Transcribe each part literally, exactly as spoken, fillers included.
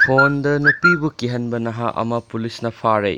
ꯐꯣꯟꯗ ꯅꯨꯄꯤꯕꯨ ꯀꯤꯍꯟꯕ ꯅꯍꯥ ꯑꯃ ꯄꯨꯂꯤꯁꯅ ꯐꯥꯔꯦ꯫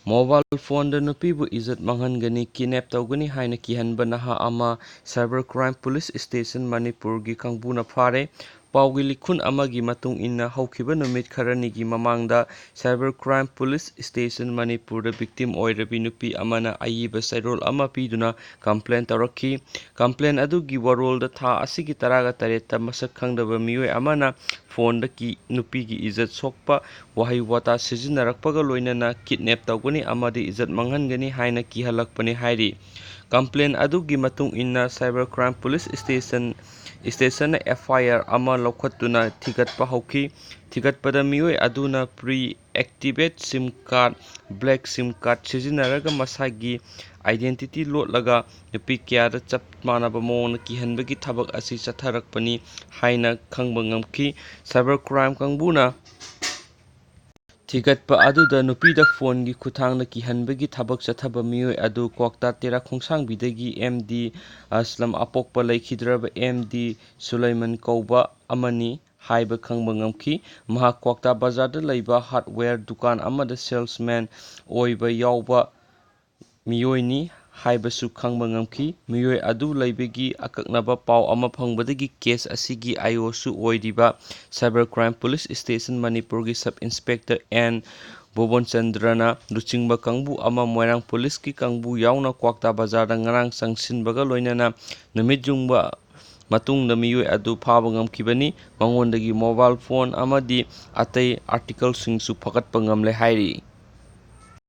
ꯃꯣꯕꯥꯏꯜ ꯐꯣꯟꯗ ꯅꯨꯄꯤꯕꯨ ꯏꯖꯠ ꯃꯥꯡꯍꯟꯒꯅꯤ, ꯀꯤꯗꯅꯦꯞ ꯇꯧꯒꯅꯤ ꯍꯥꯏꯅ ꯀꯤꯍꯟꯕ ꯅꯍꯥ ꯑꯃ ꯁꯥꯏꯕꯔ ꯀ꯭ꯔꯥꯏꯝ ꯄꯨꯂꯤꯁ ꯁ꯭ꯇꯦꯁꯟ ꯃꯅꯤꯄꯨꯔꯒꯤ ꯀꯥꯡꯕꯨꯅ ꯐꯥꯔꯦ꯫ ꯄꯥꯎꯒꯤ ꯂꯤꯈꯨꯟ ꯑꯃꯒꯤ ꯃꯇꯨꯡ ꯏꯟꯅ, ꯍꯧꯈꯤꯕ ꯅꯨꯃꯤꯠ ꯈꯔꯅꯤꯒꯤ ꯃꯃꯥꯡꯗ ꯁꯥꯏꯕꯔ ꯀ꯭ꯔꯥꯏꯝ ꯄꯨꯂꯤꯁ ꯁ꯭ꯇꯦꯁꯟ ꯃꯅꯤꯄꯨꯔꯗ ꯚꯤꯛꯇꯤꯝ ꯑꯣꯏꯔꯕꯤ ꯅꯨꯄꯤ ꯑꯃꯅ ꯑꯏꯕ ꯆꯩꯔꯣꯜ ꯑꯃ ꯄꯤꯗꯨꯅ ꯀꯝꯄ꯭ꯂꯦꯟ ꯇꯧꯔꯛꯈꯤ꯫ ꯀꯝꯄ꯭ꯂꯦꯟ ꯑꯗꯨꯒꯤ ꯋꯥꯔꯣꯜꯗ ꯊꯥ ꯑꯁꯤꯒꯤ ꯇꯔꯥꯒ ꯇꯔꯦꯠꯇ ꯃꯁꯛ ꯈꯪꯗꯕ ꯃꯤꯑꯣꯏ ꯑꯃꯅ ꯐꯣꯟꯗ ꯀꯤ-, ꯅꯨꯄꯤꯒꯤ ꯏꯖꯠ ꯁꯣꯛꯄ ꯋꯥꯍꯩ ꯋꯥꯇꯥ ꯁꯤꯖꯤꯟꯅꯔꯛꯄꯒ ꯂꯣꯏꯅꯅ ꯀꯤꯗꯅꯦꯞ ꯇꯧꯒꯅꯤ ꯑꯃꯗꯤ ꯏꯖꯠ ꯃꯥꯡꯍꯟꯒꯅꯤ ꯍꯥꯏꯅ ꯀꯤꯍꯜꯂꯛꯄꯅꯤ ꯍꯥꯏꯔꯤ꯫ ꯀꯝꯄ꯭ꯂꯦꯟ ꯑꯗꯨꯒꯤ ꯃꯇꯨꯡ ꯏꯟꯅ ꯁꯥꯏꯕꯔ ꯀ꯭ꯔꯥꯏꯝ ꯄꯨꯂꯤꯁ ꯁ꯭ꯇꯦꯁꯟ, ꯁ꯭ꯇꯦꯁꯟꯅ ꯑꯦꯐ ꯑꯥꯏ ꯑꯥꯔ ꯑꯃ ꯂꯧꯈꯠꯇꯨꯅ ꯊꯤꯒꯠꯄ ꯍꯧꯈꯤ꯫ ꯊꯤꯒꯠꯄꯗ ꯃꯤꯑꯣꯏ ꯑꯗꯨꯅ pre activated SIM card, black SIM card ꯁꯤꯖꯤꯟꯅꯔꯒ ꯃꯁꯥꯒꯤ ꯑꯥꯏꯗꯦꯟꯇꯤꯇꯤ ꯂꯣꯠꯂꯒ ꯅꯨꯄꯤ ꯀꯌꯥꯗ ꯆꯞ ꯃꯥꯟꯅꯕ ꯃꯑꯣꯡꯗ ꯀꯤꯍꯟꯕꯒꯤ ꯊꯕꯛ ꯑꯁꯤ ꯆꯠꯊꯔꯛꯄꯅꯤ ꯍꯥꯏꯅ ꯈꯪꯕ ꯉꯝꯈꯤ꯫ ꯁꯥꯏꯕꯔ ꯀ꯭ꯔꯥꯏꯝ ꯀꯥꯡꯕꯨꯅ ꯊꯤꯒꯠꯄ ꯑꯗꯨꯗ ꯅꯨꯄꯤꯗ ꯐꯣꯟꯒꯤ ꯈꯨꯠꯊꯥꯡꯗ ꯀꯤꯍꯟꯕꯒꯤ ꯊꯕꯛ ꯆꯠꯊꯕ ꯃꯤꯑꯣꯏ ꯑꯗꯨ ꯀ꯭ꯋꯥꯛꯇꯥ ꯇꯦꯔꯥ ꯈꯣꯡꯁꯥꯡꯕꯤꯗꯒꯤ ꯑꯦꯝ ꯗꯤ ꯑꯁꯂꯝ ꯑꯄꯣꯛꯄ ꯂꯩꯈꯤꯗ꯭ꯔꯕ ꯑꯦꯝ ꯗꯤ ꯁꯨꯂꯩꯃꯟ ꯀꯧꯕ ꯑꯃꯅꯤ ꯍꯥꯏꯕ ꯈꯪꯕ ꯉꯝꯈꯤ꯫ ꯃꯍꯥꯛ ꯀ꯭ꯋꯥꯛꯇꯥ ꯕꯖꯥꯔꯗ ꯂꯩꯕ ꯍꯥꯔꯗꯋꯦꯌꯔ ꯗꯨꯀꯥꯟ ꯑꯃꯗ ꯁꯦꯜꯁꯃꯦꯟ ꯑꯣꯏꯕ ꯌꯥꯎꯕ ꯃꯤꯑꯣꯏꯅꯤ ꯍꯥꯏꯕꯁꯨ ꯈꯪꯕ ꯉꯝꯈꯤ꯫ ꯃꯤꯑꯣꯏ ꯑꯗꯨ ꯂꯩꯕꯒꯤ ꯑꯀꯛꯅꯕ ꯄꯥꯎ ꯑꯃ ꯐꯪꯕꯗꯒꯤ ꯀꯦꯁ ꯑꯁꯤꯒꯤ ꯑꯥꯏ ꯑꯣꯁꯨ ꯑꯣꯏꯔꯤꯕ ꯁꯥꯏꯕꯔ ꯀ꯭ꯔꯥꯏꯝ ꯄꯨꯂꯤꯁ ꯁ꯭ꯇꯦꯁꯟ ꯃꯅꯤꯄꯨꯔꯒꯤ ꯁꯕ ꯏꯟꯁꯄꯦꯛꯇꯔ ꯑꯦꯟ ꯚꯨꯕꯟꯆꯟꯗ꯭ꯔꯅ ꯂꯨꯆꯤꯡꯕ ꯀꯥꯡꯕꯨ ꯑꯃ ꯃꯣꯏꯔꯥꯡ ꯄꯨꯂꯤꯁꯀꯤ ꯀꯥꯡꯕꯨ ꯌꯥꯎꯅ ꯀ꯭ꯋꯥꯛꯇꯥ ꯕꯖꯥꯔꯗ ꯉꯔꯥꯡ ꯆꯪꯁꯤꯟꯕꯒ ꯂꯣꯏꯅꯅ ꯅꯨꯃꯤꯠ ꯌꯨꯡꯕ ꯃꯇꯨꯡꯗ ꯃꯤꯑꯣꯏ ꯑꯗꯨ ꯐꯥꯕ ꯉꯝꯈꯤꯕꯅꯤ꯫ ꯃꯉꯣꯟꯗꯒꯤ ꯃꯣꯕꯥꯏꯜ ꯐꯣꯟ ꯑꯃꯗꯤ ꯑꯇꯩ ꯑꯥꯔꯇꯤꯀꯜꯁꯤꯡꯁꯨ ꯐꯒꯠꯄ ꯉꯝꯂꯦ ꯍꯥꯏꯔꯤ꯫